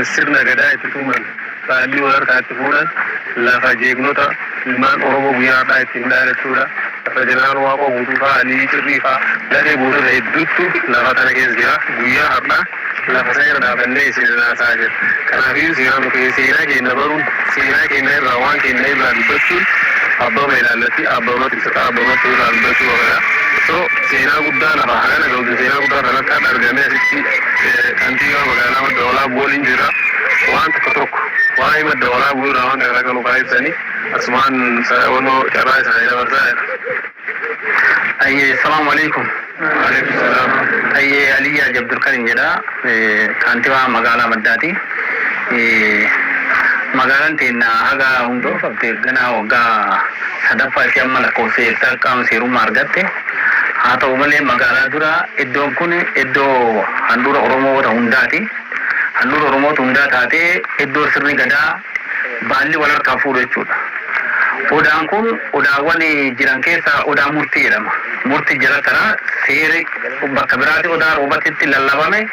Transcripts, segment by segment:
Sirna gadaa itti tuman, baallii wal harkaa itti fuudhan, lafa jeeqnota ilmaan Oromoo guyyaa har'aa ittiin dhaadachuudha. Lafa Jeneraal Waaqoo Guutuu fa'aa, Alii Cirrii fa'aa lafee gootota hedduutu lafa tana keessa jira. Guyyaa har'aa lafa sana irra dhaabannee isin haasaa jira. Kanaafiyyuu seenaa nu seenaa keenya baruun, seenaa keenya irraa waan keenya irraa dubbachuun abbama ilaallatti, abbamatti ibsata, abbamatti irraa dubbachuu qabna. So seenaa guddaa lafa hagana ga'u, seenaa guddaa kanatti har'a argamee asitti kantiibaa magaalaa Madda Walaabuu waliin jira. Waan tokko tokko waa'ee Madda Walaabuu irraa waan kana kan nuuf ibsanii asumaan wannoo carraa isaanii dabarsaa jira. Ayyee, salaamu alaikum. Waalaikum salaam. Ayyee, Aliyyaa Abdulkarim jedha. Kantiibaa magaalaa Maddaati. Magaalaan teenya haga hundoofamte ganaa waggaa sadaffaa ishee amma lakkoofsee qaama seerummaa argatte. Haa ta'u malee, magaalaa dura iddoon kun iddoo handhuura Oromoota hundaati. Handhuura Oromoota hundaa taatee iddoo sirni gadaa baalli wal harkaa fuudhu jechuudha. Odaan kun odaawwan jiran keessaa odaa murtii jedhama. Murtii jala karaa seerri bakka biraatti odaa roobatitti lallabame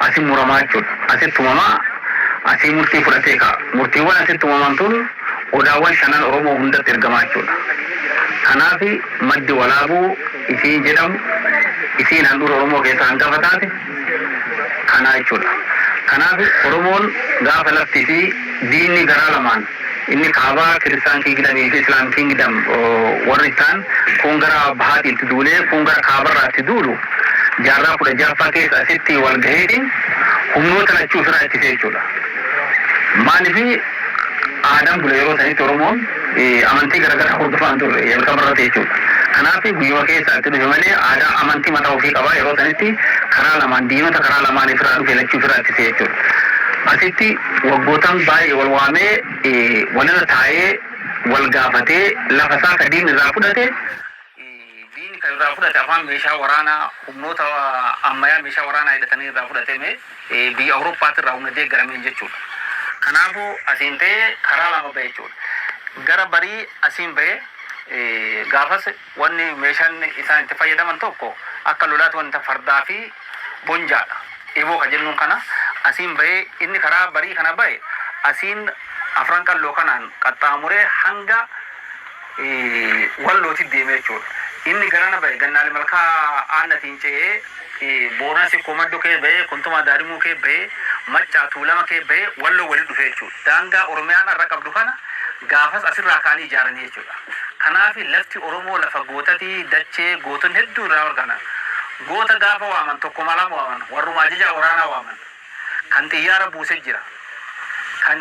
asi muramaa jechuudha. Asitti tumamaa, asii murtii fudhatee ka'a. Murtiiwwan asitti tumaman tun odaawwan shanan Oromoo hundatti ergamaa jechuudha. Kanaaf Maddi Walaabuu isiin jedhamu, isiin handhuura Oromoo keessaa hangafa taate kanaa jechuudha. Kanaaf Oromoon gaafa lafti fi diinni garaa lamaan, inni kaabaa Kiristaan Kingdomii fi Islaam Kingdom warri ta'an kun gara bahaatiin duulee kun gara kaabarraatti duulu, jaarraa 16ffaa keessa asitti wal gaheetiin humnoota lachuu ofirraa ittisee jechuudha. Maaliif aadaan bule? Yeroo sanitti Oromoon amantii garaagaraa hordofaan turre jalqaba irratti jechuudha. Kanaaf guyyuma keessa itti dhufe malee aadaa amantii mataa ofii qabaa. Yeroo sanitti karaa lamaan diinota karaa lamaan ofirraa dhufe lachuu ofirraa ittisee jechuudha. Asitti waggootan baay'ee wal waamee, walirra taa'ee, wal gaafatee, lafa isaa ka diinni irraa fudhate, diinni kan irraa fudhate afaan meeshaa waraanaa, humnoota ammayyaa meeshaa waraanaa hidhatanii irraa fudhatame, biyya Awurooppaatti irraa humna deeggarameen jechuudha. Kanaafuu asiin ta'ee karaa lama bahe jechuudha. Gara barii asiin bahe. Gaafas wanni meeshaan isaan itti fayyadaman tokko akka lolaatti wanta fardaa fi bonjaadha. Eboo ka jennuun kana asiin bahee, inni karaa barii kana bahe asiin Afran Qalloo kanaan qaxxaamuree hanga Wallootti deeme jechuudha. Inni garana bahe Gannaale Malkaa Aannatiin ce'ee, Boorana Sikkoo Maddoo kee bahee, Kontomaa Daarimuu kee bahee, Maccaa Tuulama kee bahee, Walloo walitti dhufe jechuudha. Daangaa Oromiyaan har'a qabdu kana gaafas asirraa ka'anii ijaaranii jechuudha. Kanaaf lafti Oromoo lafa gootatii, dachee gootonni hedduu irraa argaman. Goota gaafa waaman tokko lama waaman, warruma ajajaa waraanaa waaman. Kan xiyyaara buusee jira. Kan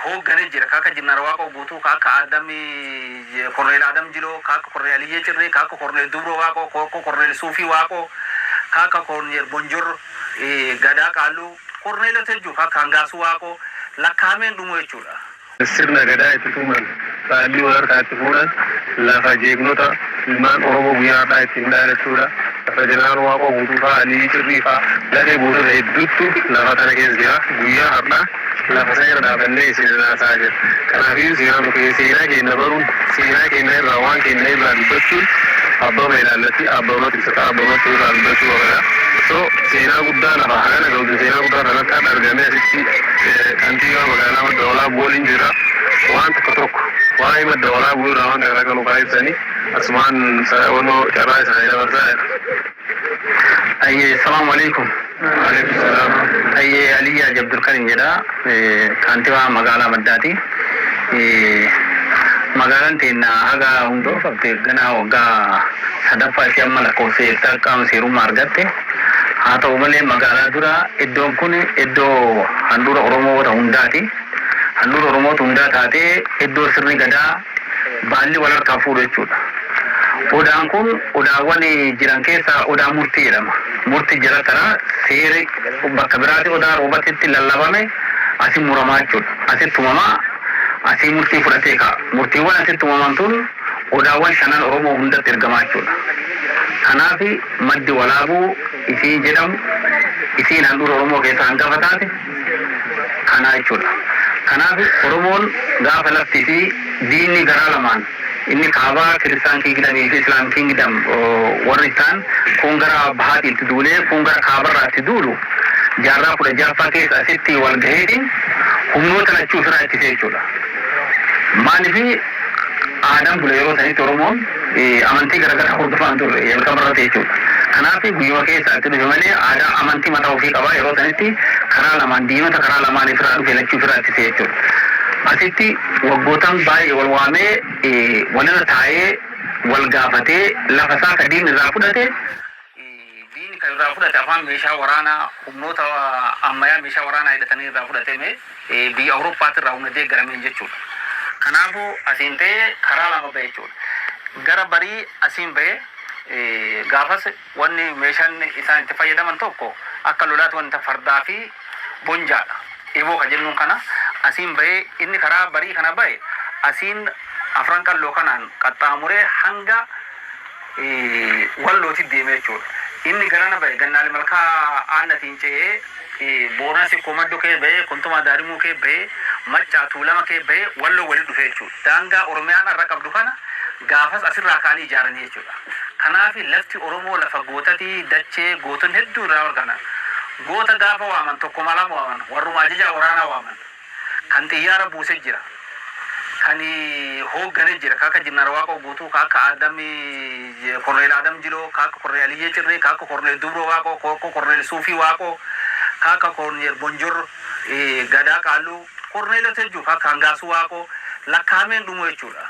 hooggane jira. Ka akka Jeneraal Waaqoo Guutuu, ka akka Adamii Korneel Adam Jiloo, ka akka Korneel Aliyyee Cirrii, ka akka Korneel Dubroo Waaqoo, ka akka Korneel Suufii Waaqoo, ka akka Korneel Bonjor Gadaa Qaalluu, Korneelota jechuudha. Ka akka Hangaasuu Waaqoo lakkaa'ameen dhumu jechuudha. Sirna gadaa itti tuman, baallii wal harkaa itti fuudhan, lafa jeeqnota ilmaan Oromoo guyyaa har'aa ittiin dhaadachuudha. Lafa Jeneraal Waaqoo Guutuu fa'aa, Alii Cirrii fa'aa lafee gootota hedduutu lafa tana keessa jira. Guyyaa har'aa lafa sana irra dhaabannee isin haasaa jira. Kanaafiyyuu seenaa nu seenaa keenya baruun, seenaa keenya irraa waan keenya irraa dubbachuun abbama ilaallatti, abbamatti ibsata, abbamatti irraa dubbachuu qabna. So seenaa guddaa lafa hagana ga'u, seenaa guddaa kanatti har'a argamee asitti kantiibaa magaalaa Madda Walaabuu waliin jira. Waan tokko tokko waa'ee Madda Walaabuu irraa waan kana kan nuuf ibsanii asumaan wannoo carraa isaanii dabarsaa jira. Ayyee, salaamu alaikum. Waalaikum salaam. Ayyee, Aliyyaa Abdulkarim jedha. Kantiibaa magaalaa Maddaati. Magaalaan teenya haga hundoofamte ganaa waggaa sadaffaa ishee amma lakkoofsee qaama seerummaa argatte. Haa ta'u malee, magaalaa dura iddoon kun iddoo handhuura Oromoota hundaati. Handhuura Oromoota hundaa taatee iddoo sirni gadaa baalli wal harkaa fuudhu jechuudha. Odaan kun odaawwan jiran keessaa odaa murtii jedhama. Murtii jala karaa seerri bakka biraatti odaa roobatitti lallabame asi muramaa jechuudha. Asitti tumamaa, asii murtii fudhatee ka'a. Murtiiwwan asitti tumaman tun odaawwan shanan Oromoo hundatti ergamaa jechuudha. Kanaaf Maddi Walaabuu isiin jedhamu, isiin handhuura Oromoo keessaa hangafa taate kanaa jechuudha. Kanaaf Oromoon gaafa lafti fi diinni garaa lamaan, inni kaabaa Kiristaan Kingdomii fi Islaam Kingdom warri ta'an kun gara bahaatiin duulee kun gara kaabarraatti duulu, Jaarraa 16ffaa keessa asitti wal gaheetiin humnoota lachuu ofirraa ittisee jechuudha. Maaliif aadaan bula yeroo sanitti Oromoon amantii garaagaraa hordofaa hin turre jalqaba irratti jechuudha. Kanaaf guyyuma keessa itti dhufe malee aadaa amantii mataa ofii qabaa yeroo sanitti karaa lamaan diinota karaa lamaan ofirraa dhufe lachuu ofirraa ittisee jechuudha. Asitti waggootaan baay'ee wal waamee walirra taa'ee wal gaafatee lafa isaa ka diinni irraa fudhate, diinni kan irraa fudhate afaan meeshaa waraanaa humnoota ammayyaa meeshaa waraanaa hidhatanii irraa fudhatame biyya Awurooppaatti irraa humna deeggarameen jechuudha. Kanaafuu asiin ta'ee karaa lama ba'e jechuudha. Gara barii asiin ba'e, gaafas wanni meeshaan isaan itti fayyadaman tokko akka lolaatti wanta fardaa fi bonjaadha. Eeboo ka jennuun kana asiin ba'ee inni karaa barii kana ba'e asiin Afran Qalloo kanaan qaxxaamuree hanga Wallootti deeme jechuudha. Inni garana ba'e Gannaali Malkaa Aannatiin ce'ee Boorana Sikkoo Maddoo kee ba'ee, Kontomaa Daarimuu kee ba'ee, Maccaa Tuulama kee ba'ee Walloo walitti dhufe jechuudha. Daangaa Oromiyaan har'a qabdu kana gaafas asirraa ka'anii ijaaranii jechuudha. Kanaaf lafti Oromoo lafa gootatii dachee gootonni hedduu irraa argaman. Goota gaafa waaman tokkoma lama waaman, warruma ajajaa waraanaa waaman. Kan xiyyaara buuse jira. Kan hooggane jira. Ka akka Jeneraal Waaqoo Guutuu, ka akka Adam Korneel Adam Jiloo, ka akka Korneel Aliyyee Cirrii, ka akka Korneel Dubroo Waaqoo, ka akka Korneel Suufii Waaqoo, ka akka Korneel Bonjor Gadaa Qaalluu, Korneelota jechuudha. Ka akka Hangaasuu Waaqoo lakkaa'ameen dhumu jechuudha.